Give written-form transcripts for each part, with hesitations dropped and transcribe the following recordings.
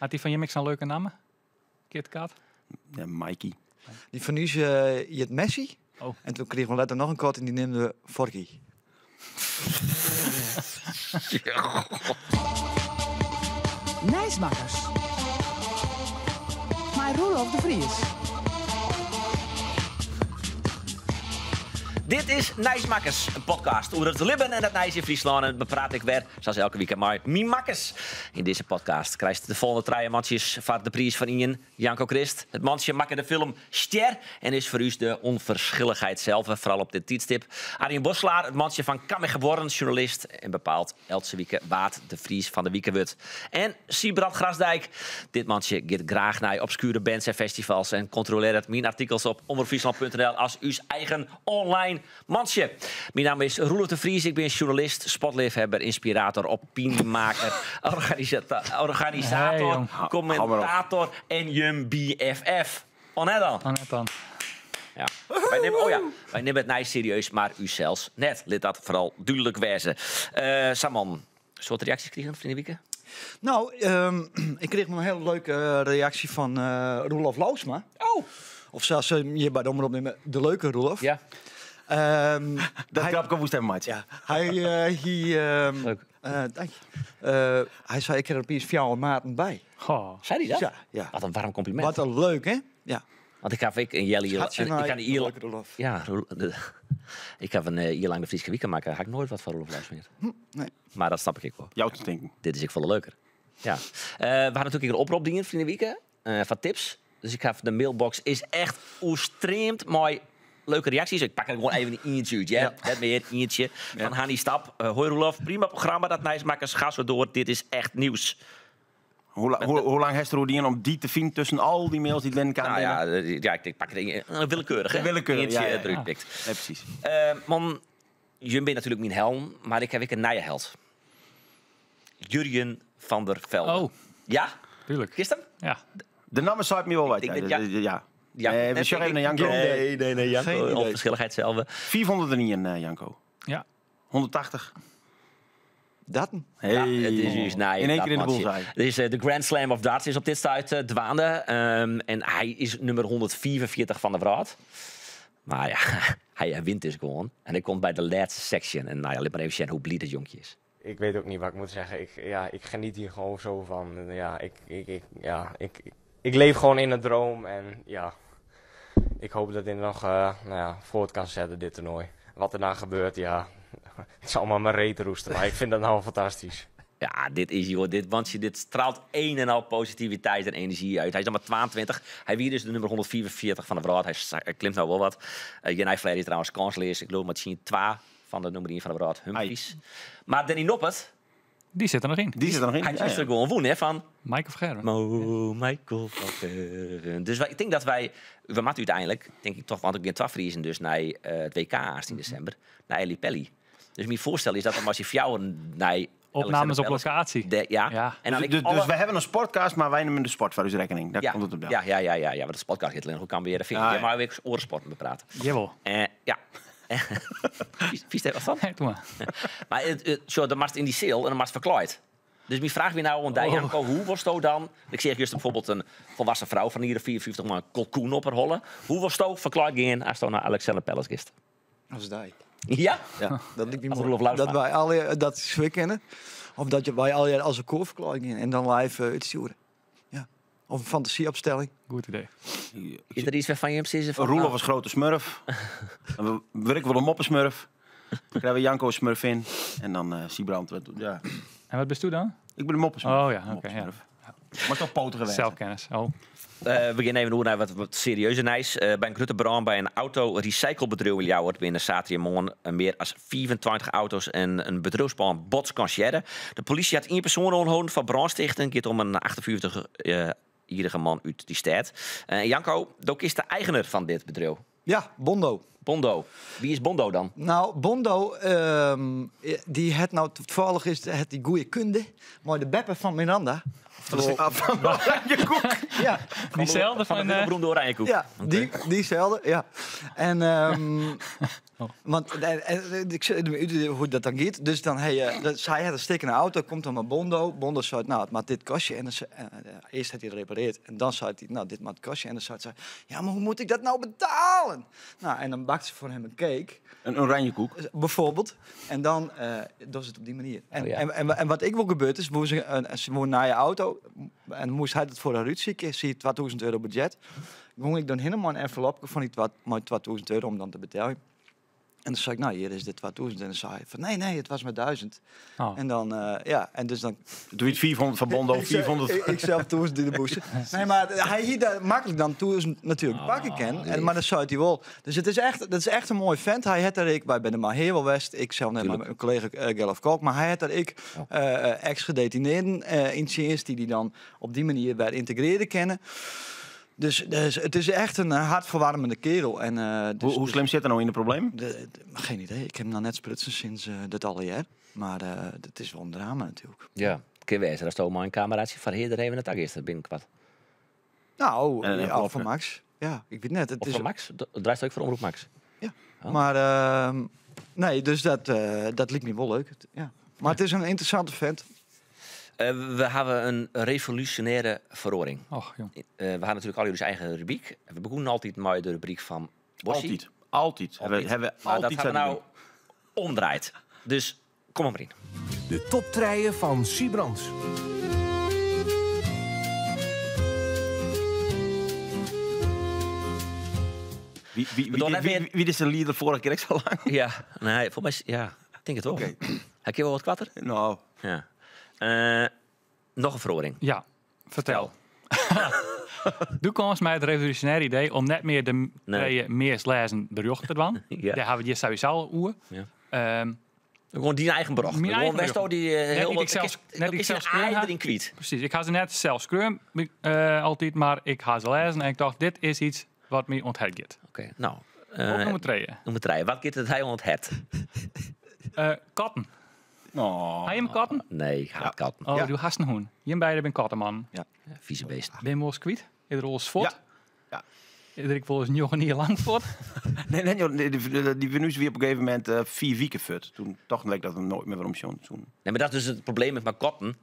Hat dy fan jim ek sa'n leuke namme? Kit Kat? Ja, Mikey. Dy fan ús hjit Messi. Oh. En toen krigen we letter noch in kat en dy neamden we Forky. Nijsmakkers. Mei Roelof de Vries. Dit is Nijsmakkers, in podcast oer it libben en it nijs yn Fryslân. En bepraat ik wer, sa as elke wike, mei myn makkers. Yn dizze podcast krijst de folgjende trije mantsjes foar de priis fan ien. Janko Krist, it mantsje makke de film Stjer en is foar ús de ûnferskillichheid sels, foaral op dit tiidstip. Arjen Bosselaar, it mantsje fan Camminghabuorren, sjoernalist en bepaalt eltse wike wa't de Fries fan de wike wurdt. En Sybrand Grasdijk, dit mantsje giet graach nei obskuere bands en festivals en kontrolearret myn artikels op omropfriesland.nl as ús eigen online mantsje. Myn namme is Roelof de Vries, ik bin sjoernalist, sportleafhebber, ynspirator, opinymaker, organisator, kommentator en jim BFF. Oh net dan? Oh net dan. Ja. Wy nimme, oh ja, wy nimme it nijs serieus, mar ússels net. Lit dat foaral dúdlik wêze. Uh, sa man, soad reaksjes krigen ferline wike? Nou, ik kreeg nog een hele leuke eh, reactie van uh, Roelof Lousma. Oh! Of zoals ze hem hier bij de omroep nemen, de leuke Roelof. Ja. Dat grapke moest even maken. Ja, hij, uh, hij, Leuk. dank je. hij zei, ik heb er opeens fjouwer maten bij. Goh. Zei hij dat? Ja, ja. Wat in waarm kompliment. Wat in leuk, hè? Ja. Want ik haw ek in healjier. Schatje, Ik nou, kan de leuke Roelof. Ja, ik haw in jier lang de Fryske Wike makke. Ha ik noait wat fan Roelof Lousma heard. Nee. Mar dat snap ik ek wol. Jou te tinken. Dit is ek folle leuker. Ja. We ha natuerlik in oprop dien ferline wike foar tips. Dus ik haw de mailbox is echt oerstreamd mei leuke reaksjes. Ik pak der gewoan even ientsje út, hear. Net mear, ientsje. Fan Hanny Stap. Hoi Roelof, prima programma dat Nijsmakkers. Ga zo door, dit is echt nieuws. Hoe lang hast deroer dien om dy te finen tusken al dy mails dy't binnen kamen? Nou ja, ja, ik pak it willekeurig. Hè? Willekeurig, Ientsje ja, ja, ja. derút pikt. Ja, presys. Man, jim binne natuerlik myn helden, mar ik haw ek in nije held. Jurjen van der Velde. Oh. Ja? Tuurlijk. Kenst him? Ja. De namme seit my wol wat. Ik denk Ja, dat ja. ja. Ja. Nee, we sjogge even nei Janko. Nee, nee, nee, Janko. Geen idee. Onverschilligheid zelf. 501, Janko. Ja. 180. Dat? Hey. Ja, it is ús nije In één keer in de dat bullseye. Dus de Grand Slam of Darts is op dit stuit dwaande. En hy is nûmer 145 fan de wrâld. Mar ja, hy wint dus gewoan. En hy komt by de lêste section. En nou ja, lit mar even sjen hoe bliid it jonkje is. Ik weet ook niet wat ik moet zeggen. Ik, ja, ik geniet hier gewoon zo van. Ja, ik, ik, ik, ja, ik, ik leef gewoon in een droom. En ja, ik hoop dat dit nog nou ja, voort kan zetten, dit toernooi. Wat er nou gebeurt, ja, het zal maar mijn reet roesten. Maar ik vind dat nou fantastisch. Ja, dit is, joh, dit, want dit straalt een en al positiviteit en energie uit. Hy is noch mar 22. Hy wie dus de nûmer 144 fan de wrâld. Hy klimt no wol wat. Jenij Flair is trouwens kânsleas. Ik leau mar tsjin twa fan de nûmer ien fan de wrâld, Humphries. Mar Danny Noppert... Dy sit der noch yn. Dy sit der noch yn. Hy is der gewoan wûn, hè, fan... Michael van Gerwen. Mo, Michael van Gerwen. Dus ik tink dat wy... We moatte úteinlik, tink ik toch, want der geane twa Friezen dus nei it WK aanst yn desimber, nei Eli Pelli. Dus myn foarstel is dat we mei syn fjouweren nei Opnames op Alexander Palace lokatie. De, ja. Ja. En dan Dus, ik dus, alle dus we hebben een sportcast, maar wij nemen de sport voor uw rekening. Daar Ja. komt het op neer. Ja, ja, ja, ja, ja, want de sportcast giet allinnich oer Cambuur Hearrenfean. Ah, Ja, ja. mar wy oare sporten beprate. Jawel. Ja. Fynst dêr wat fan? Nee, doe mar. Mar it, sjoch, dan moatst yn dy seal en dan moatst ferklaaid. Dus myn fraach wie no oan dy, Oh. Janko, hoe wolsto dan? Ik seach juster byfoarbyld in folwoeksen frou fan in jier of 54 mei in kalkoen op har holle. Hoe wolsto ferklaaid gean asto nei Alexander Palace giest? As dy. Ja? Ja, dat liket my As moai. Roelof Lousma. Dat wy allegear dat soe kinne. Of dat wy allegear as elkoar ferklaaid gean en dan live útstjoere. Ja. Of in fantasy-opstelling. Goed idee. Is der yts wêrfan jim sizze fan, Roelof nou, as grote smurf. Dan wurd ik wol in moppesmurf. Dan krije we Janko smurf yn. En dan Sybrand. Ja. En wat bisto dan? Ik bin de moppesmurf. Oh ja, oké, ja. Moppesmurf. Mar toch potige wêze. Zelfkennis. Oh. We geane even oer nei wat serieuzer nijs. By in grutte brân by in autorecyclebedriuw yn Ljouwert binne saterdeitemoarn mear as 25 auto's en in bedriuwspân bot skansearre. De polysje hat ien persoan oanholden foar brânstichting. It giet om in 58-jierrige man út dy stêd. Janko, do kenst de eigener fan dit bedriuw. Ja, Bondo. Bondo. Wie is Bondo dan? Nou, Bondo, dy hat no tafallich is hat dy goede kunde mei de beppe fan Miranda. Oftewol, Van de Oranjekoek. Ja. Dyselde Fan de fan, beroemde Oranjekoek. Ja, dyselde, ja. En Oh. Want en ik zit me hoe dat dan gaat. Dus dan hey, dat, zij had een stikkende auto, komt dan maar Bondo. Bondo zei, nou, het maakt dit kastje. En dan, eerst had hij het gerepareerd. En dan zei hij, nou, dit maakt het kastje. En dan zei ze, ja, maar hoe moet ik dat nou betalen? Nou, en dan bakt ze voor hem een cake. Een oranje koek. Bijvoorbeeld. En dan, dat is het op die manier. En, Oh, ja. en wat ik wil gebeurd is, moest ze, ze moest naar je auto en moest hij het voor een ruzie, zie je 2000 euro budget. Ging ik dan helemaal een envelopje van die maar 2000 euro om dan te betalen. En dan zei ik, nou, hier is de 2000. En dan zei hij van, nee, nee, het was maar 1000. Oh. En dan, ja, en dus dan... Doe je het 400 van Bondo, 400... Ik zelf 1000 in de boezem. Nee, maar hij hier daar makkelijk dan 1000 natuurlijk Oh, pakken kan. lief. En, maar dan zei hij wel. Dus het is echt, dat is echt een mooi vent. Hij had daar ik, wij bij de Maheer West, ik zelf net Tuurlijk. mijn collega Gerlof Kolk, maar hij had daar ik, Oh. ex-gedetineerden in dienst die die dan op die manier bij integreren kennen. Dus het is echt een hartverwarmende kerel. En, dus, Hoe dus slim zit er nou in het probleem? Geen idee. ik heb hem nou net sprutsen sinds dat alle jaar. Maar het is wel een drama natuurlijk. Ja, kun wezen. Dat is toch maar een cameraatje van Heerder even het gisteren binnenkwam. Nou, En een ja, envelopje. van Max. Ja, ik weet net. Het Of is van Max? Draait ook voor Omroep Max? Ja. Oh. Maar nee, dus dat liep me wel leuk. Ja. Maar het is een interessante vent. We hebben een revolutionaire verhoring. Och, jong. We hadden natuurlijk al jullie eigen rubriek. We begonnen altijd met de rubriek van Bossie. Altijd. Altijd. Hebben we- Altijd. hebben we Maar dat altijd hebben we zijn nou omdraaid. Dus kom maar in. De toptreien van Sybrands. Wie, Bedoel, net weer- wie is de leader vorige keer zo lang? Ja, nee, volgens mij is, ja, ik denk het wel. Oké. Heb je wel wat kwatter? Nou, Ja. Nog een verhoring. Ja, vertel. Doe kwam mij het revolutionaire idee om net meer de Nee. nee. meer lezen berichten te doen. Ja. Daar hebben we hier sowieso al oer. Ja. Ehm, Gewoon die eigen bracht. Mijn Gewoon eigen Westo bericht. die Net heel niet wat ik zelf- is- net ik is zelf een schreeuwen ei had. erin kwijt. Precies, ik ga ze net zelf schreeuwen, altijd, maar ik ga ze lezen en ik dacht, dit is iets wat mij onthert. Oké, nou. Op nummer 2. Nummer 3. Wat gaat het hij onthert? Katten. Oh. Ga je hem katten? Nee, ik haat katten. Oh, Ja. du hast een hoen. Je beide ben kattenman. Ja. Vieze beest. Ben je wel eens kwijt? Is er al eens voort? Ja. Is er ik wel eens nog een jaar lang voort? Nee, nee, joh, die, die, die Venus weer op een gegeven moment 4 weken fut. Toen dacht ik dat we nooit meer waarom toen. Nee, maar dat is dus het probleem met mijn katten.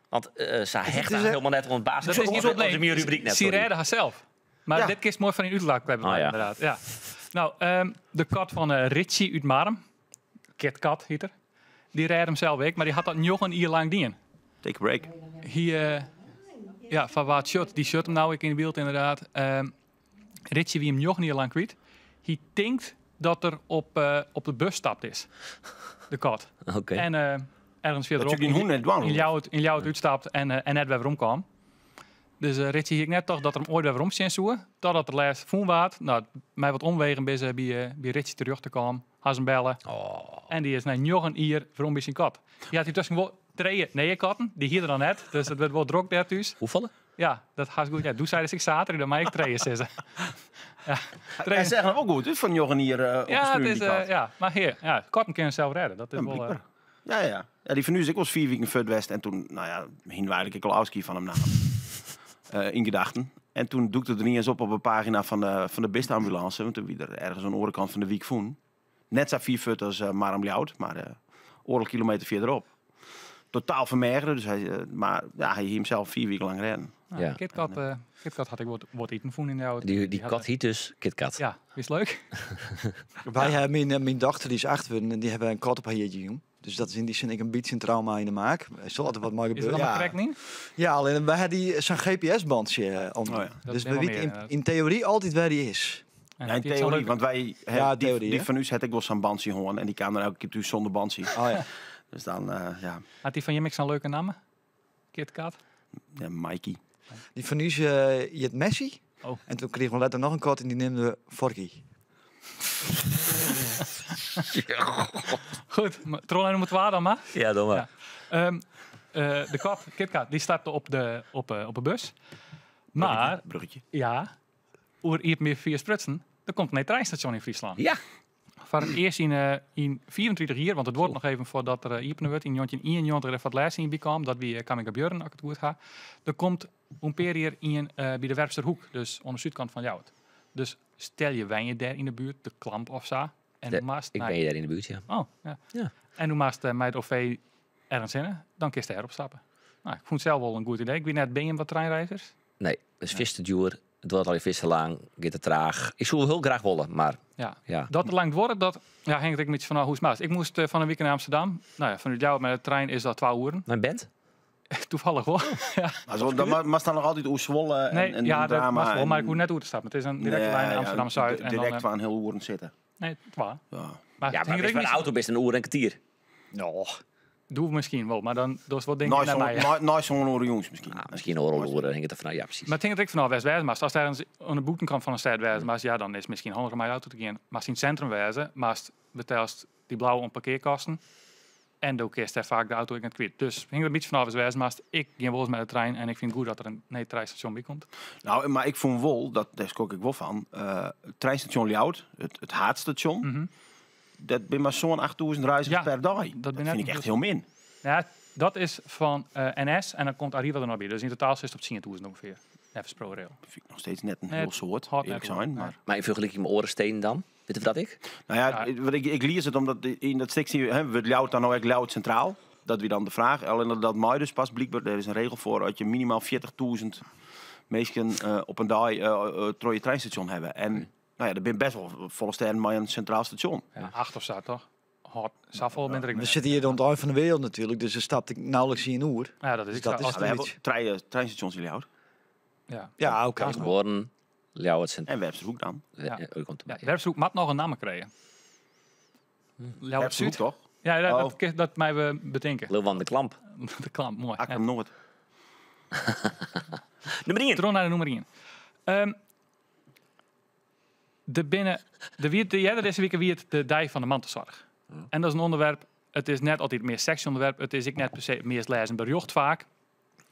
Want ze hechten is, helemaal net rond basis. Dat is niet het probleem. Onze rubriek net. Ze sorry. redden haarzelf. Maar Ja. dit keer is mooi van in Utrecht hebben Oh, ja. inderdaad. Ja. Nou, de kat van Richie uit Marem. Kit Kat heet er. Die redde hem zelf ook, maar die had dat nog een jaar lang dien. Take a break. Hier, ja, van wat shot. Die shot hem nou ik in de beeld inderdaad. Richie wie hem nog een jaar lang kwijt. Hij denkt dat er op de bus stapt is. De kat. Oké. En ergens Dat verderop je die hoen net dwang. in jou het uitstapt en net weer omkwam. Dus Richie hier net toch dat er hem ooit weer om zijn zoe. Totdat er laatst voen waard. Nou, mij wat omwegen bij, ze bij Richie terug te komen. Had ze hem bellen. Oh. En die is na nog een uur waarom bij zijn kat. Die had hier tussen wel drie nee katten. Die hier dan net. Dus het werd wel druk daar thuis. Hoeveel? Ja, dat gaat goed. Ja, doe zij dus ik zaterdag, dan mij ik treeën zitten. Ja, Hij treeën. zegt hem ook goed, hè, van Jochen hier op de Ja, het stuur, is, die kat. ja, maar hier, ja, katten kunnen zelf redden. Dat is Ja, wel. blijkbaar. Ja, ja. Ja, die van nu is ik was 4 weken voor het West en toen, nou ja, hing we eigenlijk een Klauski van hem naam. In gedachten. En toen doekte het er niet eens op op een pagina van de bistambulance, want toen wie er ergens aan de orenkant van de wiek voen. Net zo 4 voet als Maram Ljout, maar oorlog kilometer verderop. Totaal vermegeren, dus hij, maar ja, hij hield hem zelf 4 weken lang redden. Nou, Ja. KitKat had ik wat eten voen in jou. Die had kat heet dus KitKat. Ja, is leuk. Wij hebben mijn dochter, die is 8 geworden en die hebben een kat op haar jeetje, jong. Dus dat is in die zin ik een beetje een trauma in de maak. Er zal altijd wat mooi Is dat gebeuren. allemaal Ja. correct niet? Ja, alleen wij hadden die zo'n GPS-bandje om. Oh ja. Dat Dus is we wel weten meer, inderdaad. in theorie altijd waar die is. Ja, Ja, in die is wel theorie, leuk. want wij, hè, Ja, die, theorie, die hè? van u had ik wel zo'n bandje hoorn en die kwam dan elke keer thuis zonder bandje. Oh ja. Dus dan, ja, Had die van Jimmy zo'n leuke naam? KitKat? ja, Mikey. Die van u is je het Messi. Oh. En toen kregen we later nog een kat en die neemde Forky. Goed, maar troll nummer 2 dan maar. Ja, doe maar. Ja. De kat, KitKat, die stapte op de bus. Maar, Bruggetje. ja, oer hier meer 4 sprutsen, er komt een treinstation in Friesland. Ja. Voor het eerst in 24 jaar, want het wordt nog even voordat er iepenen wordt, in 1991 er voor het laatst in kwam, dat wie Kamminga Björn, als ik het goed ga. Er komt een paar jaar in bij de Werpsterhoek, dus aan de zuidkant van Ljouwert. Dus stel je wijn je daar in de buurt, de klamp of zo, En De- moatst Ik nei- ben je daar in de buurt, ja. Oh, ja. Ja. En toen moest met het OV ergens in, dan kun je erop stappen. Nou, ik vond het zelf wel een goed idee. Ik weet net, ben je wat treinreizigers? Nee, dus vis te duur. Het wordt al je vis te lang, gaat te traag. Ik zou heel graag willen, maar Ja. ja. Dat het lang wordt, dat ja, hangt ik een beetje vanaf hoe het maakt. Ik moest van een weekend naar Amsterdam. Nou ja, vanuit jou met de trein is dat 12 uur. Mijn band? Toevallig hoor. Maar, zo, dan ma- maar staan nog altijd oer Zwolle en, Nee, en ja, dat drama. mag wel, maar ik en- hoef net hoe te stappen. Het is een directe Nee, lijn ja, Amsterdam-Zuid. En Direct dan, waar een heel oeren zitten. nee, het waar. Ja. Maar Ja, maar het met hangt er een niet- auto best een uur en een kwartier. Nou, Doe we misschien wel, maar dan dat is wat dingen Nooit naar mij. zo'n nooit zo'n oren jongens misschien. Ah, misschien een oorlog, uren, hangt het er vanaf. Ja, precies. Maar het hangt er ook vanaf West Wijzen. Maar als daar ergens aan de boetenkant van een stad wijzen, maar ja, dan is het misschien handiger om met de auto te gaan. Maar als in het centrum wijzen, maar als betelst die blauwe om parkeerkosten. En dan keert daar vaak de auto ik het kwijt. Dus het hangt er een beetje vanaf West Wijzen. Maar als ik ga wel eens met de trein en ik vind het goed dat er een nee, treinstation bij komt. Nou, maar ik vond wel, dat, daar schrok ik wel van, het treinstation Ljout, het haatstation, dat ben maar zo'n 8000 reizigers Ja, per dag. Dat, ben net vind ik echt heel min. Ja, dat is van NS en dan komt Arriva er nog bij. Dus in totaal zit het op 10.000 ongeveer. Even ProRail. Dat vind ik nog steeds net een Nee, heel het soort, houdt eerlijk net zijn. op, Maar, Maar in vergelijking met Orenstenen dan? Weet je wat ik? nou ja, Ja. wat ik lees het omdat in dat stuk zie je, hè, wordt Ljout dan nou echt Ljout centraal? Dat wie dan de vraag. Alleen dat, dat mij dus pas blijkbaar, er is een regel voor dat je minimaal 40.000 mensen op een dag eh je treinstation hebben. En nou ja, dat ben best wel volle sterren maar een centraal station. Ja, acht of zo, toch? Hot. Saffel ben ik we zitten hier aan het eind van de wereld natuurlijk, dus er stapt ik nauwelijks in een oer. Ja, dat is Dus ik dat zo. is Als- Ja, we een hebben treinstations in Ljout. Ja. Ja, oké. Hoorn, Ljouwert Centraal. En Websterhoek dan. Ja. Ja. komt Ja, erbij. Werpshoek moet nog een naam krijgen. Ljouwert Websterhoek Zuid. toch? Ja, dat, Oh. dat, dat mij we bedenken. Lil van de Klamp. De klamp, mooi. Ja. Akkem Noord. Nummer 1. Tron naar de nummer 1. De binnen, de, wie, de, ja, deze week wie het de dij van de mantelzorg. En dat is een onderwerp, het is net altijd meer sexy onderwerp, het is ik net per se het meest lezen bericht vaak.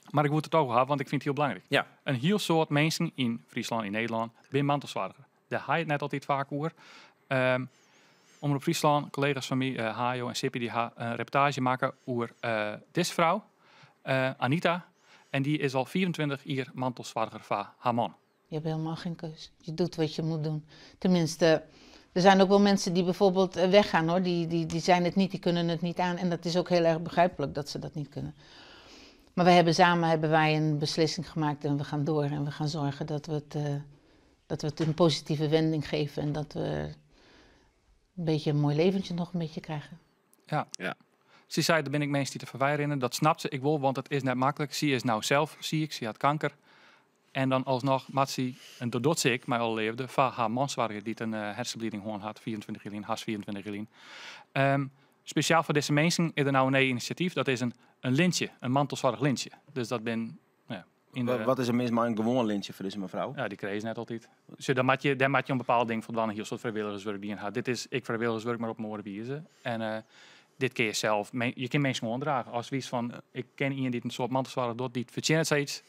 Maar ik moet het ook hebben, want ik vind het heel belangrijk. Ja. Een heel soort mensen in Friesland, in Nederland, bin mantelzorger. Daar haal je het net altijd vaak over. Omroep Friesland, collega's van mij, Hajo en Sippy, die ha een reportage maken over deze vrouw, Anita. En die is al 24 jaar mantelzorger van haar man. Je hebt helemaal geen keus. Je doet wat je moet doen. Tenminste, er zijn ook wel mensen die bijvoorbeeld weggaan hoor. Die zijn het niet, die kunnen het niet aan. En dat is ook heel erg begrijpelijk dat ze dat niet kunnen. Maar wij hebben samen hebben wij een beslissing gemaakt en we gaan door. En we gaan zorgen dat we het een positieve wending geven. En dat we een beetje een mooi leventje nog een beetje krijgen. Ja. Ja. Ze zei, daar ben ik mensen die te verwijderen. Dat snapt ze, ik wil, want het is net makkelijk. Ze is nou zelf ziek, ze had kanker. En dan alsnog, Matsie, en doordat ze ik mij al leefde, van haar manzwager die een hersenbloeding gewoon had, 24 jaar, haast 24 jaar. Speciaal voor deze mensen is er nou een initiatief, dat is een lintje, een mantelzorglintje. Dus dat ben, nou ja, in de, Wat is er mis met een gewoon lintje voor deze mevrouw? Ja, die kreeg ze net altijd. Dus daar moet je, daar moet je een bepaald ding voldaan, heel soort vrijwilligerswerk die in had. Dit is, ik vrijwilligerswerk maar op mijn oren. En dit kun je zelf, je kunt mensen gewoon dragen. Als wie is van, ik ken iemand die een soort mantelzorg doet, die het verdient zoiets.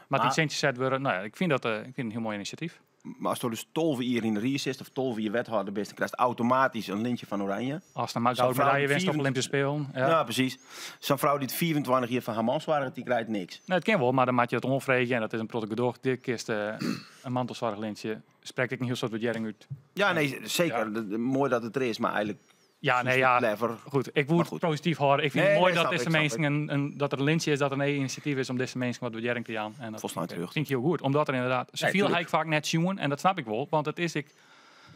Maar die Maar- centjes zet worden, nou ja, ik vind dat ik vind het een heel mooi initiatief. Maar als er dus tolve hier in de Ries is of tolve hier wethouder bent, dan krijg je automatisch een lintje van Oranje. Als dan maar Zo'n gouden vrouw medaille die winst op Olympische Spelen. Ja. Ja, precies. Zo'n vrouw die het 24 jaar van haar man zwaar, die krijgt niks. Nou, het kan wel, maar dan maak je het onvrede en dat is een protocol. Dit kist een mantelzorglintje. Spreekt ik een heel soort waardering uit. Ja, nee, zeker. Ja. Mooi dat het er is, maar eigenlijk Ja, nee, ja. clever. Goed, ik Maar moet goed. positief houden. Ik vind Nee, het mooi nee, dat snap deze ik, snap mensen dat er een lintje is, dat er een initiatief is om deze mensen wat waardering te gaan. En dat Volgens mij terug. vind ik heel goed, omdat er inderdaad zoveel tuurlijk. ik vaak net zien en dat snap ik wel, want het is ik,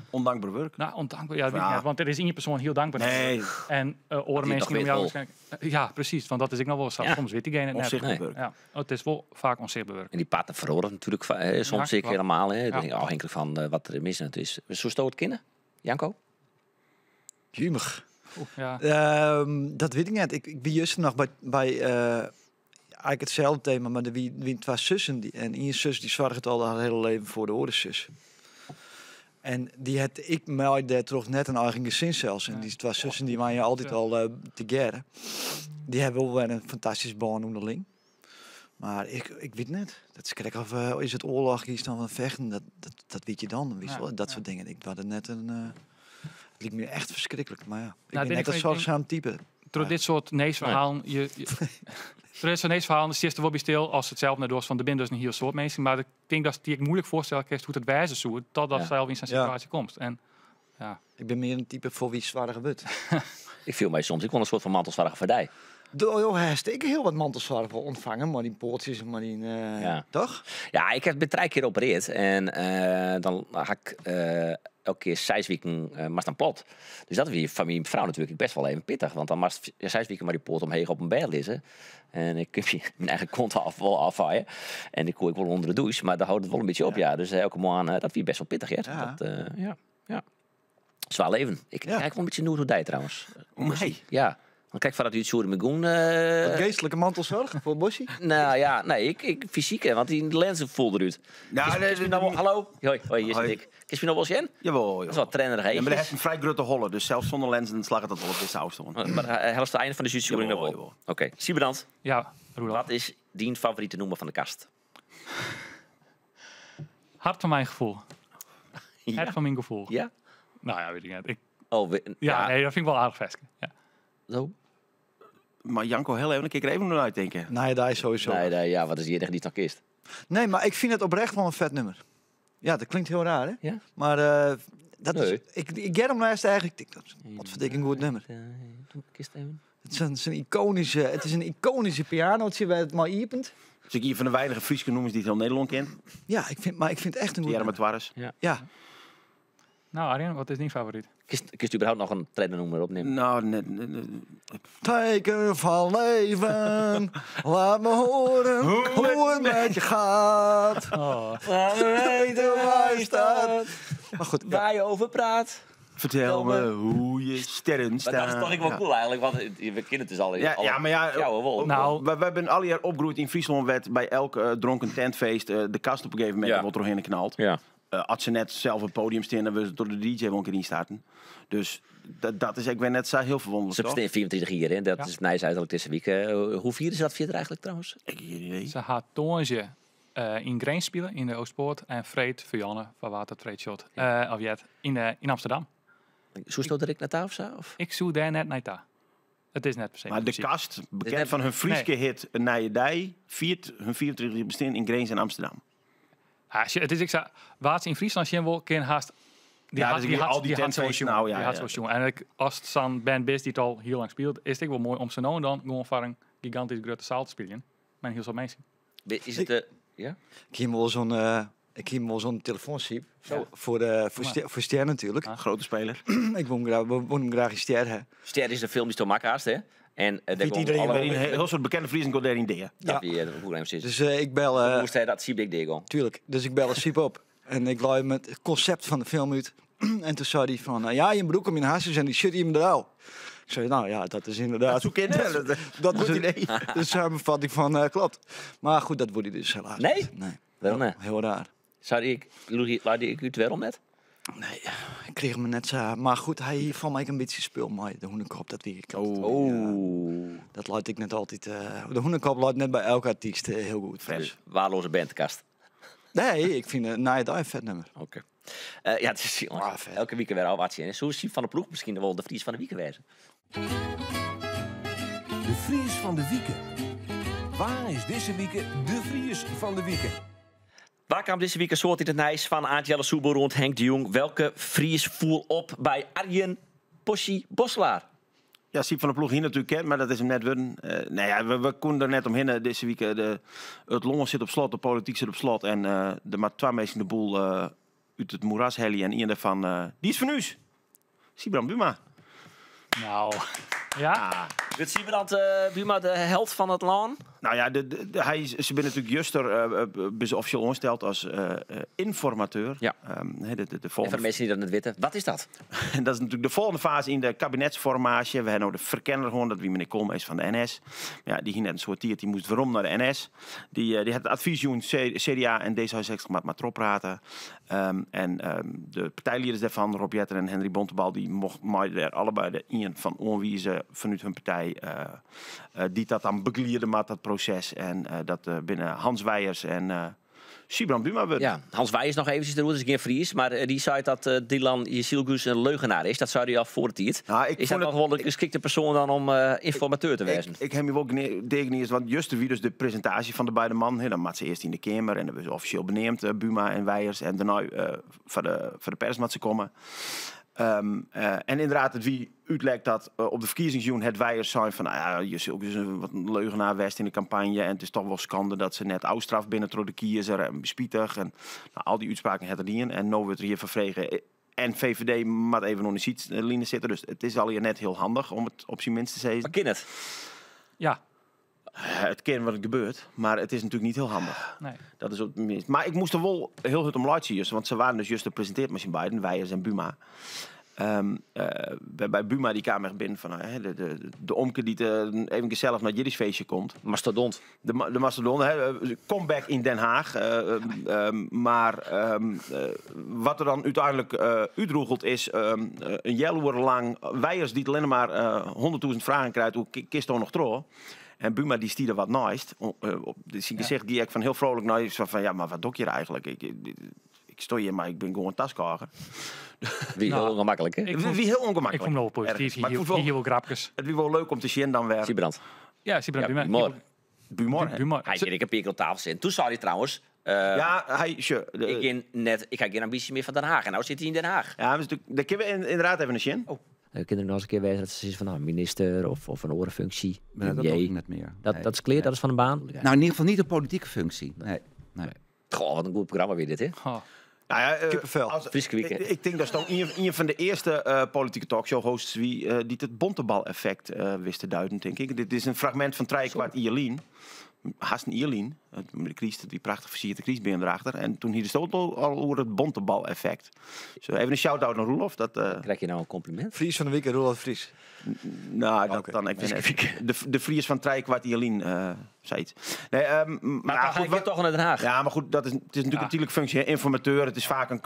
Ondankbaar werk. nou, ondankbaar, ja, dat weet ik Ja. net, want er is één persoon heel dankbaar. Nee, En oren toch mensen om weet jou wel. waarschijnlijk. Ja, precies, want dat is ik nog wel zo. Ja. Soms weet diegene het net. onzichtbaar Nee. werk. Ja, oh, het is wel vaak onzichtbaar werk. En die partner verloren natuurlijk hè, soms Ja, zeker klopt. helemaal. Hè. Ja. Denk, afhankelijk van wat er mis is. Is. Zo stoot kennen, Janko? Jumig. Oeh, ja. Dat weet ik net. Ik ben juist nog bij eigenlijk hetzelfde thema, maar de wie twee zussen die, en één zus die zorgt al haar hele leven voor de andere zus. En die had ik mij daar toch net een eigen gezin zelfs. En Ja. die twee zussen die waren je altijd al together. Die hebben wel weer een fantastisch band onderling. Maar ik weet net. Dat is krek of is het oorlog, is dan van vechten. Dat weet je dan. Weet je Ja, wel, dat ja. soort dingen. Ik was er net een. Het liep me echt verschrikkelijk. Maar ja, ik Nou, ben dit net dat vind ik- zorgzaam type. Door Ja. dit soort neesverhalen, door dit soort neesverhalen zit er wel bij stil als het zelf naar doos van de binnen dus een heel soort mensen. Maar ik denk dat die ik moeilijk voorstellen kan hoe het wijzen zo totdat Ja. zelf in zijn Ja. situatie komt. En Ja. Ik bin mear in type foar wie soarge wurdt. Ik fiel my soms ek wol in soart fan mantelsoarger foar dy. Do jo hast ek hiel wat mantelsoarch wol ûntfangen mei dyn poatsjes en mei dyn, Ja. toch? Ja, ik ha bin trije kear opereard en dan ha ik elke kear seis wiken moatst dan plat. Dus dat wie foar myn frou natuerlik ek best wol even pittich, want dan moatst 6 wiken mei dy poat omheech op in bêd lizze. En ik kin myn eigen kont wol ôffeie. En ik koe ek wol ûnder de dûs, mar dan hâldt it wol in bytsje op, ja. Dus elke moarn, dat wie best wol pittich, hear. Ja. Dat, ja, ja. Swaar leven. Ik krij wol in bytsje noed oer dy trouwens. Om my? Ja. Want krekt foardat wy útstjoering begûn, Wat geestlike mantelsoarch foar Bossie? Nou ja, nee, ik fysyk, hè, want dy lenzen foel derút. Nou, Kinst- nee, kinst my nou wol- hallo? Hoi, hoi, hier Hoi. zit ik. Kinst my no wol sjen? Jawel, jawel. Dat is wat trennerige Ja, maar eegjes. dat heeft een vrij grote holle, dus zelfs zonder lenzen slaget dat wel op deze afstand. Maar helst het einde van de uitzending nog Jawel, wel? jawel. Oké, Sybrand. Ja, Roelof. Wat is dien favoriete noemer van de kast? Hart van mijn gevoel. Ja. Hart van mijn gevoel. Ja? Nou ja, weet ik niet. Ik, Oh, we, ja, ja. nee, dat vind ik wel aardig veske. Ja. Zo. Maar Janko, heel even, dan kan ik er even naar uitdenken. Nee, daar is sowieso. Nee, nee, ja, wat is hier echt niet nog kist? Nee, maar ik vind het oprecht wel een vet nummer. Ja, dat klinkt heel raar, hè? Ja? Maar dat Nee. is, ik get hem laatst eigenlijk. Ik denk, dat is wat verdik een goed nummer. Kist even. Het is een iconische, het is een iconische pianootje bij het maar iepent. Dus ik hier van de weinige Frieske noemers die het heel Nederland kent. Ja, maar ik vind het echt een goed Tierra nummer. Twarres. Ja. Ja. Nou, Arjen, wat is dien favoriet? Kist u überhaupt nog een trainer opnemen? Nou, net, net, net. Teken van leven, laat me horen hoe het met je gaat. Oh. Laat me weten waar je staat. Maar goed, ja. Waar je over praat. Vertel me hoe je sterren Maar staan. dat is toch ook wel cool eigenlijk, want we kennen het dus al. Ja, alle ja, maar ja, jouwe wol. Nou. We hebben alle jaar opgegroeid in Friesland werd bij elk dronken tentfeest de kast op een gegeven moment Ja. wordt doorheen geknald. Ja. Als ze net zelf het podium staan, dan we door de DJ wel een keer instarten. Dus dat is, ik ben net zo heel verwonderlijk, Ze toch? bestaan 24 hier, hè? Dat Ja. is het nice uiterlijk deze week. Hoe vieren ze dat verder eigenlijk trouwens? Ik heb geen idee. Ze gaat Toorntje in Grain spelen, in de Oostpoort. En Freed, Vianne, van Water Trade Shot, of Jet, in Amsterdam. Zo stoot ik naar tafel of zo? Of? Ik zoek daar net naar ta. Het is net per se Maar de muziek. kast, bekend net- van hun Frieske Nee. hit Nije Dei, viert hun 24 bestaan in Grains in Amsterdam. Ah, shit, het is, ik zei, waar ze in Friesland zien wil, kan haast... Die Ja, had, dus ik die bedoel, had, al die die had tentfeesten, zo'n nou, ja, die had ja. zo'n jongen. En ik, als het zo'n band is die het al heel lang speelt, is het ook wel mooi om ze nou en dan gewoon voor een gigantisch grote zaal te spelen. Met heel veel mensen. Is het de... Ja? Ik heb wel zo'n, ik heb wel zo'n telefoonsiep. Zo. Voor, voor, voor Ster natuurlijk. Ah. Grote speler. Ik wil hem graag, we willen hem graag in Ster hebben. Ster is de film die door Maak haast, hè? En daar Vindt komt iedereen alle- Een heel soort bekende Friesen kon daarin delen. Dat Ja. wie, de probleem zit. Dus ik bel... Moest hij dat Siebik deed Tuurlijk. Dus ik bel Siep op. En ik laai hem het concept van de film uit. En toen zei hij van, ja, je broek om je hasjes en die shit in mijn al. Ik zei, nou ja, dat is inderdaad... Dat zoek in, hè? Dat, dat is Goed een- idee. de samenvatting van, klopt. Maar goed, dat wordt hij dus helaas Nee? niet. Nee. Waarom niet? Heel raar. Zou ik, Louis, laat ik u het waarom net? Nee, ik kreeg hem net zo. Maar goed, hij hier van mij een beetje spul, maar de hoenekop, dat weet ik altijd. Oh. Ja, dat laat ik net altijd. De hoenekop laat net bij elke artiest heel goed. Dus waarloze bandkast. Nee, ik vind het uh, een vet nummer. Oké. Ja, het is jongens, Ah, vet. elke week weer al wat zien. Zo is Siep van de Ploeg misschien wel de Fries van de week wezen. De Fries van de Wieken. Waar is deze week de Fries van de Wieken? Waar kwam deze week een soort in het nijs van Aantjelle Soebel rond Henk de Jong? Welke Fries voel op bij Arjen Possie Boslaar? Ja, Siep van de Ploeg hier natuurlijk kent, maar dat is hem net worden. Nou ja, we konden er net omheen deze week. Het longen zit op slot, de politiek zit op slot. En de maar twee mensen de boel uit het moeras heli en een daarvan, die is van u. Sybrand Buma. Nou, ja. Wordt Sybrand Buma de held van het land? Nou ja, hij is, ze zijn natuurlijk juster officieel ongesteld als informateur. Ja. Hè, de En voor de volgende mensen die dat net weten, wat is dat? En dat is natuurlijk de volgende fase in de kabinetsformatie. We hebben nou de verkenner gewoon, dat wie meneer Koolmees van de NS. Maar ja, die ging net een soort tier, die moest waarom naar de NS. Die had het advies doen, CDA en D66 maar trop praten. En de partijleiders daarvan, Rob Jetten en Henry Bontebal, die mocht mij daar allebei de een van onwiezen vanuit hun partij, die dat dan begeleiden met dat proces. En dat binnen Hans Wijers en Sybrand Buma worden. Ja, Hans Wijers nog eventjes de route is geen Fries, maar die zei dat Dilan Yeşilgöz een leugenaar is. Dat zei hij al voor het tijd. Nou, ik is vond dat het nog wel een geschikte persoon dan om informateur te wezen? Ik heb me wel degeneerd, want juist wie dus de presentatie van de beide mannen. Hè, dan maakt ze eerst in de Kamer en dan hebben ze officieel benoemd, Buma en Wijers. En daarna voor de pers moet ze komen. En inderdaad, it wie útlekt dat op de ferkiezingsjûn het Wijers sein fan, nou ja, je zult dus een wat in leugenaar west in de campagne en het is toch wel skande dat se net ôfstraft binne troch de kiezer en spitich en nou, al dy útspraken het er dien en no wurdt der hjir foar frege en VVD moat even oan de sydline sitte, dus it is allegear net hiel handich om it op syn minst te sizzen. Maar kin it? Ja. Het kin wat gebeurt, maar het is natuurlijk niet heel handig. Nee. Dat is op het minst. Maar ik moest er wel heel hard om lachen, juist, want ze waren dus juist gepresenteerd met z'n beiden, Wijers en Buma. Bij Buma die kwam echt binnen van, hè, de omke die even gezellig naar het Jiddisch feestje komt. Mastodont. De mastodont, hè, comeback in Den Haag. Maar wat er dan uiteindelijk uitroegelt is een jaloer lang Wijers die alleen maar 100.000 vragen krijgt hoe kist nog trouw. En Buma die stierde wat naast. Op zijn gezicht die ik van heel vrolijk naar van, van ja, maar wat doe je hier eigenlijk? Ik stoor je, maar ik ben gewoon taskager. Wie heel Nou, ongemakkelijk, hè? Ik Wie vond heel ongemakkelijk. Ik vond hem wel positief. Ergens. Maar Hier ik vond wel hier wel grapjes. Het wie wel leuk om te zien dan weer. Siebrand. Ja, Siebrand Ja, Buma. Bumor. Bumor, hè? Bumor. Hij zit ik een keer op tafel zitten. Toen zei hij trouwens, Ja, hij, sure, de, ik, in net, ik heb geen ambitie meer van Den Haag. En nou zit hij in Den Haag. Ja, maar is natuurlijk, daar kunnen we inderdaad even een zin. Oh. Kinderen nog eens een keer weten dat ze is van nou, minister of een orenfunctie. Maar dat premier. ook net meer. Dat, Nee. dat is clear, dat is van de baan. Nou, in ieder geval niet een politieke functie. Nee. Nee. Goh, wat een goed programma weer dit, hè? Oh. Nou ja, Kippenvel. Frieske weekend. Ik denk dat is toch een van de eerste politieke talkshow-hosts die het bontebal-effect wist te duiden, denk ik. Dit is een fragment van drie kwart Ierlien. Haast een Ierlien. De Christ, die prachtig versierde Christbeen erachter. En toen hier de stoot al over het bontebal-effect. Zo, even een shout-out naar Roelof. Dat, Krijg je nou een compliment? Fries van de Week en Roelof Vries. Nou, dat Oké. dan ik ben even, de Fries van drie kwart Ierlien, zei iets. Nee, Maar maar dan goed, ga ik wat- toch naar Den Haag. Ja, maar goed, dat is, het is natuurlijk Ja. een tijdelijke functie. Hè. Informateur, het is vaak een,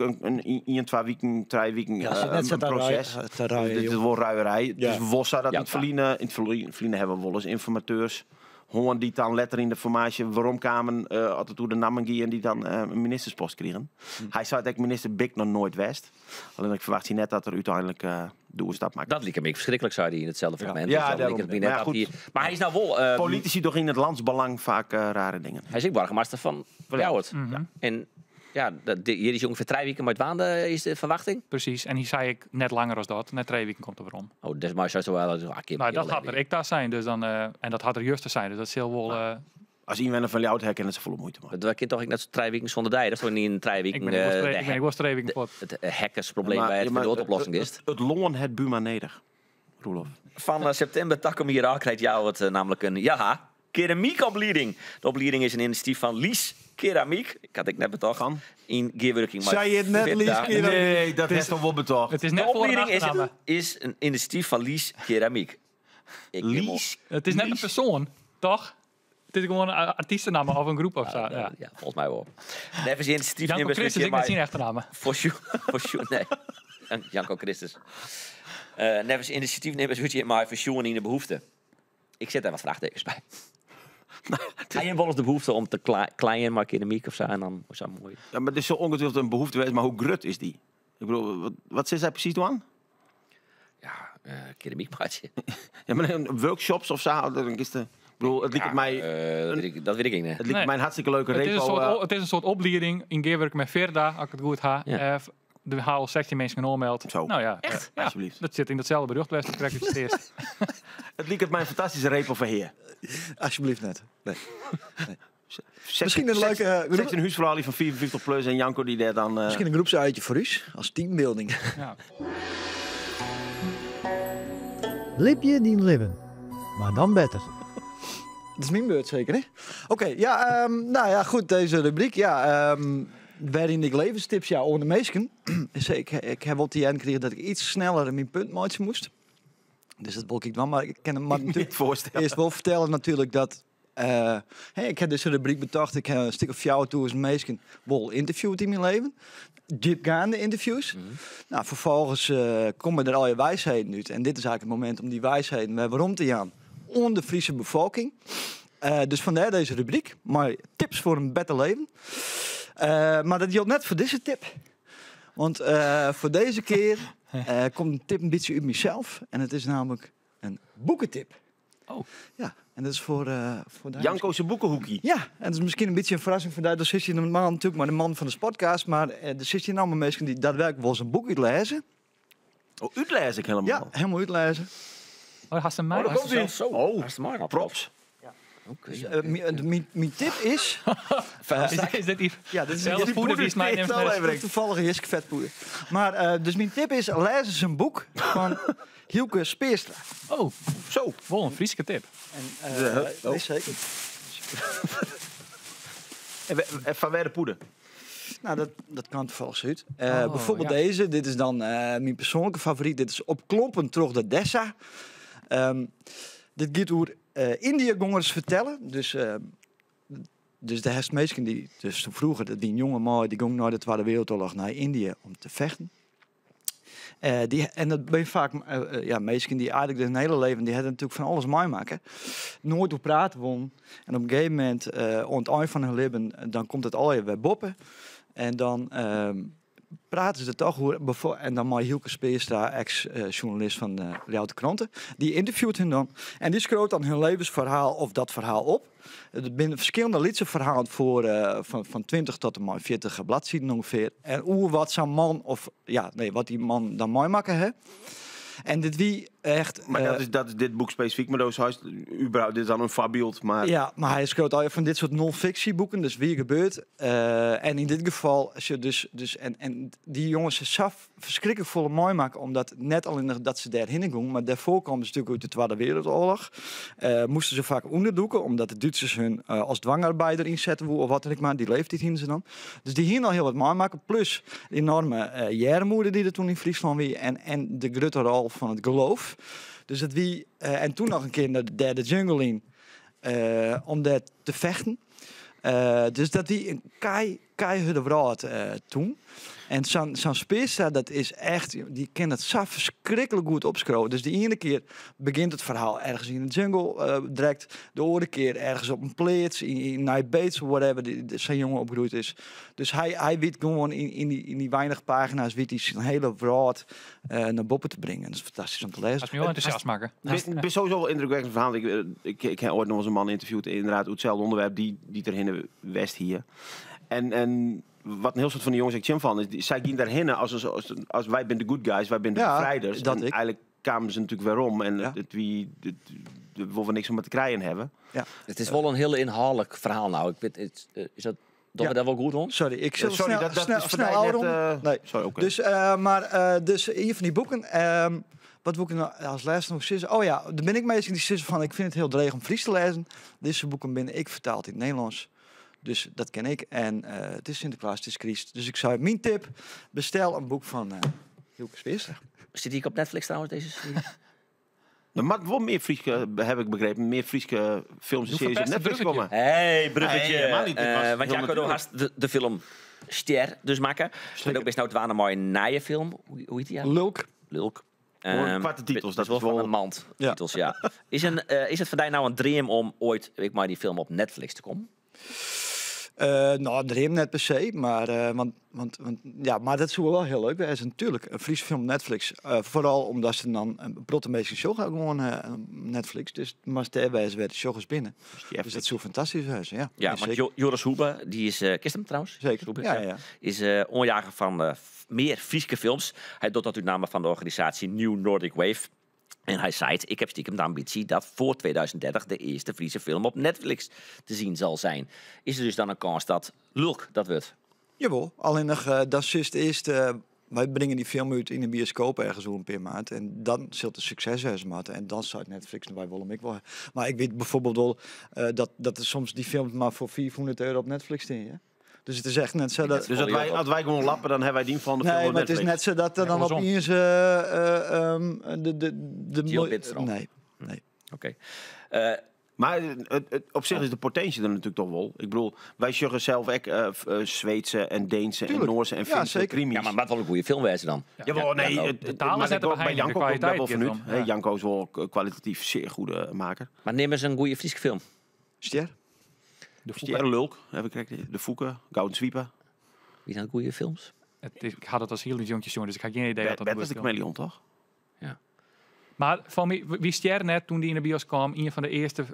twee weken, drie weken Ja, als je net een zat te proces. te ruien, Dit is joh. wel ruierij. Het Ja. is wossa dat Ja, in het verliezen, in het verliezen hebben we wel eens informateurs. Hoorn die dan letter in de formatie waarom kwamen, altijd hoe de namen en die dan een ministerspost kregen. Hij zei dat ik minister Bik nog nooit west. Alleen ik verwacht hier net dat er uiteindelijk de oerstap maakt. Dat liep hem ik verschrikkelijk, zei hij in hetzelfde fragment. Ja, Dus dat daarom. liep het me net Maar ja, dat goed. hij- Maar hij is nou wel... Politici toch in het landsbelang vaak rare dingen. Hij is ook burgemeester van Ljouwert. En ja, dat, hier is ongeveer 3 weken maar het waande is de verwachting. Precies. En hier zei ik net langer als dat. Net 3 weken komt er weer om. Oh, dat is maar zo wel. Ah, keer- Nou, dat keer had er ik daar zijn. Dus dan, en dat had er juist te zijn. Dus dat is heel wel... Als inwoner van Ljouwert herkennen ze volle moeite. Man. Dat kind toch ik net zo 3 weken zonder dij. Dat is toch niet een 3 weken. ik ben ik was de ik ben ik was 3 weken pot. het hackersprobleem bij het ja, maar de oplossing is. Het loon het Buma neder, Roelof. Van september tak om hier aan krijgt jou het namelijk een ja, keramiekopleiding. De opleiding is een initiatief van Lies Keramiek. Ik had ik net betocht. Van? In gearworking. Zei je het net, Lies Keramiek? Nee, dat is toch wel betocht. Het is De net voor en opleiding is, achternamen. is een initiatief van Lies Keramiek. Ik Lies? Het is net een persoon, toch? Het is gewoon een artiestennaam of een groep of zo. Ja. Ja, volgens mij wel. Nevens initiatief Janko nemen Christus, ik net zijn echte namen. Voor voor nee. Janko Christus. Nevens initiatiefnemers moet je maar verzoenen in de behoefte. Ik zet daar wat vraagtekens bij. Hij heeft wel eens de behoefte om te kleien, maar keramiek of zo. En dan is dat mooi. Ja, maar het is zo ongetwijfeld een behoefte geweest, maar hoe grut is die? Ik bedoel, wat zit zij precies doen? Ja, keramiekmaatje. Ja, maar een workshops of zo, dan is de, ik bedoel, het liep Ja, mij, dat weet ik niet. het liep Nee. mij een hartstikke leuke Het is, een repo. soort, het is een soort opleiding in gearwerk met Verda, als ik het goed ha. Ja. De HL 16 mensen aanmeld. Zo. Nou ja, Echt? ja, Alsjeblieft. dat zit in datzelfde bericht, dat krijg ik het eerst. Het liep het mij een fantastische repo van heer. Alsjeblieft net. Nee. Zet- Misschien een leuke, zet een huisverhaal van 54 plus en Janko die daar dan... Misschien een groepsuitje voor u, als teambuilding. Ja. Lipje dien libben, maar dan beter. Het is mijn beurt zeker, hè? Oké, ja, nou ja, goed, deze rubriek. Ja, waarin ik levenstips, ja, onder de meesten. Dus ik heb op die eind gekregen dat ik iets sneller in mijn puntmaatje moest. Dus dat bolk ik dan, maar ik kan hem maar natuurlijk niet voorstellen. eerst wel vertellen natuurlijk dat... hey, ik heb deze rubriek bedacht. Ik heb een stuk of jou toe als meesken wel interviewd in mijn leven. Diepgaande interviews. Nou, vervolgens komen er al je wijsheden uit. En dit is eigenlijk het moment om die wijsheden weer waarom te gaan. Onder de Friese bevolking. Dus vandaar deze rubriek. Maar tips voor een beter leven. Maar dat geldt net voor deze tip. Want voor deze keer komt een tip een beetje uit mezelf. En het is namelijk een boekentip. Oh. Ja, en dat is voor de Janko zijn boekenhoekie. Ja, en dat is misschien een beetje een verrassing voor daar zit je normaal natuurlijk maar de man van de podcast. Maar er zit hier allemaal mensen die daadwerkelijk wel eens een boek uitlezen. Oh, útlêze ik helemaal. Ja, helemaal útlêze. Oh, hast hem mij? Oh, daar komt hij. Zo. Oh, Hast hem maar. props. Oké. Dus, mijn tip is... Is dit die Ja, dit is zelfde die poeder die is mij poeder neemt? die Dat is toevallig een Jiske vetpoeder. Maar dus mijn tip is, lees eens een boek van Hielke Speerstra. Oh, Zo. wel een Frieske tip. En, De- oh. nee, zeker. En van waar de poeder? Nou, dat kan toevallig zo uit. Oh, bijvoorbeeld ja. deze. Dit is dan mijn persoonlijke favoriet. Dit is Op klompen terug de Dessa. Dit gaat over Indië-gongers vertellen. Dus, dus de herstmeesken die dus vroeger, die jonge man die ging naar de Tweede Wereldoorlog naar Indië om te vechten. En dat ben je vaak ja, mensen die eigenlijk hun hele leven, die hebben natuurlijk van alles meemaken. Nooit op praten won. En op een gegeven moment, aan het eind van hun leven, dan komt het al weer boppen. En dan praten ze toch hoe, en dan maar Hielke Speerstra, ex-journalist van de Ljouwter Kranten, die interviewt hen dan. En die schreeuwt dan hun levensverhaal of dat verhaal op. Er zijn verschillende liedse verhalen voor van 20 tot en met 40 bladzijden ongeveer. En hoe wat zo'n man of ja, nee, wat die man dan mooi maken, hè? En dit wie echt. Maar dat is dit boek specifiek, maar dat is huis, überhaupt, dit is dan een voorbeeld. Maar Ja, maar hij schreef al van dit soort non-fictieboeken, dus wie gebeurt. En in dit geval, als je dus, dus en die jongens ze zelf verschrikkelijk volle mooi maken, omdat net al in de, dat ze daarheen gingen, maar daarvoor kwamen ze natuurlijk uit de Tweede Wereldoorlog. Moesten ze vaak onderdoeken, omdat de Duitsers hun als dwangarbeider inzetten, of wat dan ook maar, die leeftijd hingen ze dan. Dus die gingen al heel wat mooi maken, plus de enorme jermoeder die er toen in Friesland wie en de grote rol van het geloof. Dus dat wie, en toen nog een keer naar de derde jungle in, om daar te vechten. Dus dat die een keiharde wraad toen. En zo'n Speerstra, dat is echt, die kan het zo verschrikkelijk goed opschroeven. Dus de ene keer begint het verhaal ergens in de jungle direct. De andere keer ergens op een plaats, in Night Bates of whatever, die zijn jongen opgegroeid is. Dus hij weet gewoon in die weinig pagina's, weet hij zijn hele wraad naar boven te brengen. Dat is fantastisch om te lezen. Dat is me wel enthousiast maken. Ik ben sowieso wel indrukwekkend verhaal. Ik heb ooit nog eens een man interviewd, inderdaad, hetzelfde onderwerp, die ter hinne West hier. En wat een heel soort van die jongens ik chim van is, zij gingen daarheen als wij zijn de good guys, wij zijn de Ja, bevrijders. dat en ik. eigenlijk kwamen ze natuurlijk weer om en Ja. het we niks om te krijgen hebben. Ja. Het is wel een heel inhoudelijk verhaal nou. Ik weet, het, is dat, doen we Ja. daar wel goed rond? Sorry, ik zal Sorry, snel, dat snel, is voor snel mij net, afronden. Nee. Sorry, oké. Dus, maar, dus een van die boeken, wat wil ik nou als laatste nog zeggen? Oh ja, daar ben ik meestal die zeggen van, ik vind het heel dreig om Fries te lezen. Deze boeken ben ik vertaald in het Nederlands. Dus dat ken ik. En het is Sinterklaas, het is Christ. Dus ik zou mijn tip, bestel een boek van Hielke Speerstra. Zit die op Netflix trouwens, deze serie? Er mag wel meer Frieske, heb ik begrepen, meer Frieske films en Doe series op verpest het Netflix bruggetje. komen. Hey, bruggetje. Nee, helemaal niet. Dit was Want heel Jacco, du natuurlijk. hast de film Ster dus maken. En ook best nou het waren een mooie nieuwe film. Hoe heet die? Ja? Lulk. Lulk. Gewoon kwarte titels, dat is wel is wel van een mand. Ja. Titels, ja. Is het voor jou nou een dream om ooit, weet ik maar, die film op Netflix te komen? Nou, dream net per se, maar, want, ja, maar dat zou wel heel leuk zijn. Natuurlijk, een Friese film op Netflix. Vooral omdat ze dan een protte show gaan gewoon Netflix. Dus maar sterwijze werd de show eens binnen. Dus dat zou fantastisch zijn, ja. Ja, Nee, want zeker. Joris Hoebe, die is, kist hem trouwens? Zeker. Hoebe, Ja, ja. ja. Is onjager van meer Frieske films. Hij doet dat uit naam van de organisatie New Nordic Wave. En hij zei, ik heb stiekem de ambitie dat voor 2030 de eerste Friese film op Netflix te zien zal zijn. Is er dus dan een kans dat Lulk dat wordt? Jawel, alleen nog, dat is het eerste. Wij brengen die film uit in de bioscoop ergens hoe een paar maand. En dan zult het succes zijn, maat. En dan zou Netflix wij willen ik wel. Maar ik weet bijvoorbeeld wel dat er soms die films maar voor 400 euro op Netflix staan. Ja? Dus het is echt net zo dat... Dus dat wij, als wij gewoon lappen, dan hebben wij die van de film Nee, op maar het is Netflix. net zo dat er dan andersom. opeens, de Jill Bitstrom. Nee, nee. Oké. Maar op zich is de potentie er natuurlijk toch wel. Ik bedoel, wij zeggen zelf ook Zweedse en Deense en Tuurlijk. Noorse en Ja, Finse zeker. krimis. Ja, maar wat wel een goede film wezen dan? Jawel, nee, Ja, het, De het, talen maar zijn ik er ook bij behind, de Janko ook daar wel kwaliteit vanuit. gaat erom, Hè, ja. Janko is wel kwalitatief zeer goede maker. Maar neem eens een goede Friese film. Ster? De Ster Lulk, heb ik gekregen. De Foeken, Gouden Zwiepen. Wie zijn goede films? Het is, ik had het als heel jonkjes jongen, dus ik had geen idee dat dat Bert is de goede film. chameleon, toch? Ja. Maar van my, wie stjer net toen die in de bios kwam, een van de eerste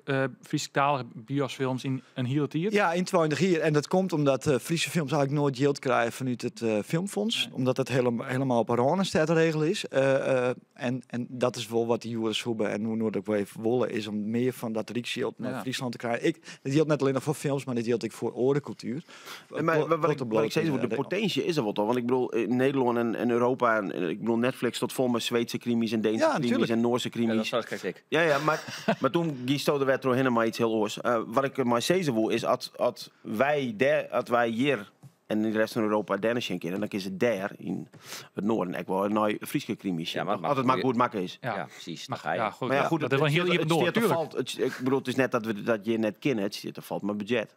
Frysktalige biosfilms in een hele tijd. Ja, in 20 hier. En dat komt omdat Friese films eigenlijk nooit geld krijgen vanuit het Filmfonds. Omdat dat helemaal op een regel is. En dat is wel wat die Joris Hoebe en hoe Noordelijk Wave willen, is om meer van dat Rieksjild naar Friesland te krijgen. Dat geldt net alleen nog voor films, maar dit geldt ook voor orencultuur. Nee, maar wat ik zei, de potentie is er wel toch? Want ik bedoel, in Nederland en Europa, en ik bedoel, Netflix tot vol met Zweedse krimis en Deense krimis en Noorse Ja, dat krimis. zou ik ik. Ja, maar toen gisto de wet door maar iets heel oors. Wat ik maar zeggen wil is, als wij hier en in de rest van Europa Danish kennen, dan is het daar in het noorden echt wel een nieuwe Friese krimis. Ja, maar- Als het maar goed maken is. Ja, Ja. precies. Maar, Dan ga je. ja, goed, Maar ja, goed, dat is wel heel het even door, zit er tuurlijk. valt, ik bedoel, het is net dat we dat je net kennen, het zit er valt maar budget.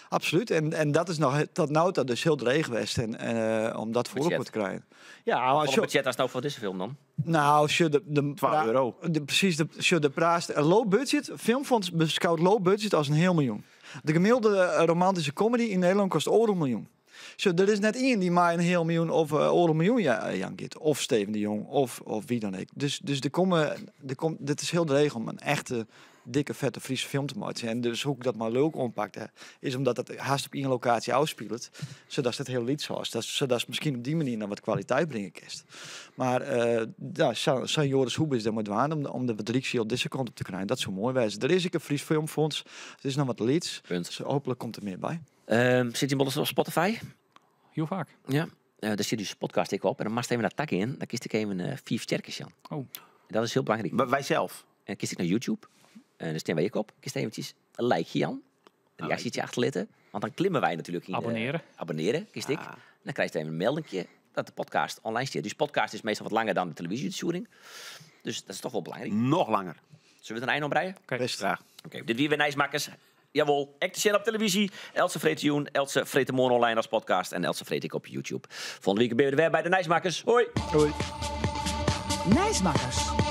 Absoluut. En dat is nog tot nou toe dus heel dreig geweest. En om dat voor Budget. elkaar te krijgen. Ja, als Wat je, budget als nou voor deze film dan? nou, als je de 12 euro. Precies, als je de praat. Een low budget, Filmfonds beschouwt low budget als een heel miljoen. De gemiddelde romantische comedy in Nederland kost oorlog miljoen. Zo, er is net één die maar een heel miljoen of oorlog miljoen ja, Jan Git. Of Steven de Jong, of wie dan ook. Dus er komen, er komt, dit is heel de regel om een echte dikke, vette Friese film te maken. En dus hoe ik dat maar leuk oppakte, is omdat het haast op één locatie afspeelt, zodat het heel lied was. Dat, zodat ze misschien op die manier naar wat kwaliteit brengen kist. Maar ja, San Joris Hoebe is daar maar dwaan om de bedriegsie op deze kant op te krijgen. Dat is zo mooi wijze. Er is ook een Fries Filmfonds. Er is nog wat leads. Punt. Dus hopelijk komt er meer bij. Zit die op Spotify? Heel vaak. Ja. Daar zit dus podcast ik op. En dan mag je even naar tak in. Dan kies ik even 4 sterkjes, Jan. Oh. Dat is heel belangrijk. Maar wij zelf. En dan kies ik naar YouTube. En daar staan wij ook op. Kies eventjes een likeje, Jan. Een reactietje achterlaten. Want dan klimmen wij natuurlijk in de- Abonneren. abonneren, kies ik. En dan krijg je even een meldingje dat de podcast online staat. Dus podcast is meestal wat langer dan de televisieuitzending. Dus dat is toch wel belangrijk. Nog langer. Zullen we het een einde omrijden? Oké. Best. Graag. Oké, dit weer weer Nijsmakkers. Jawel, Acte op televisie, Else Vreet Else Vreet de Morgen online als podcast en Else Vreet ik op YouTube. Volgende week ben je er weer bij de Nijsmakkers. Hoi! Hoi. Nijsmakkers.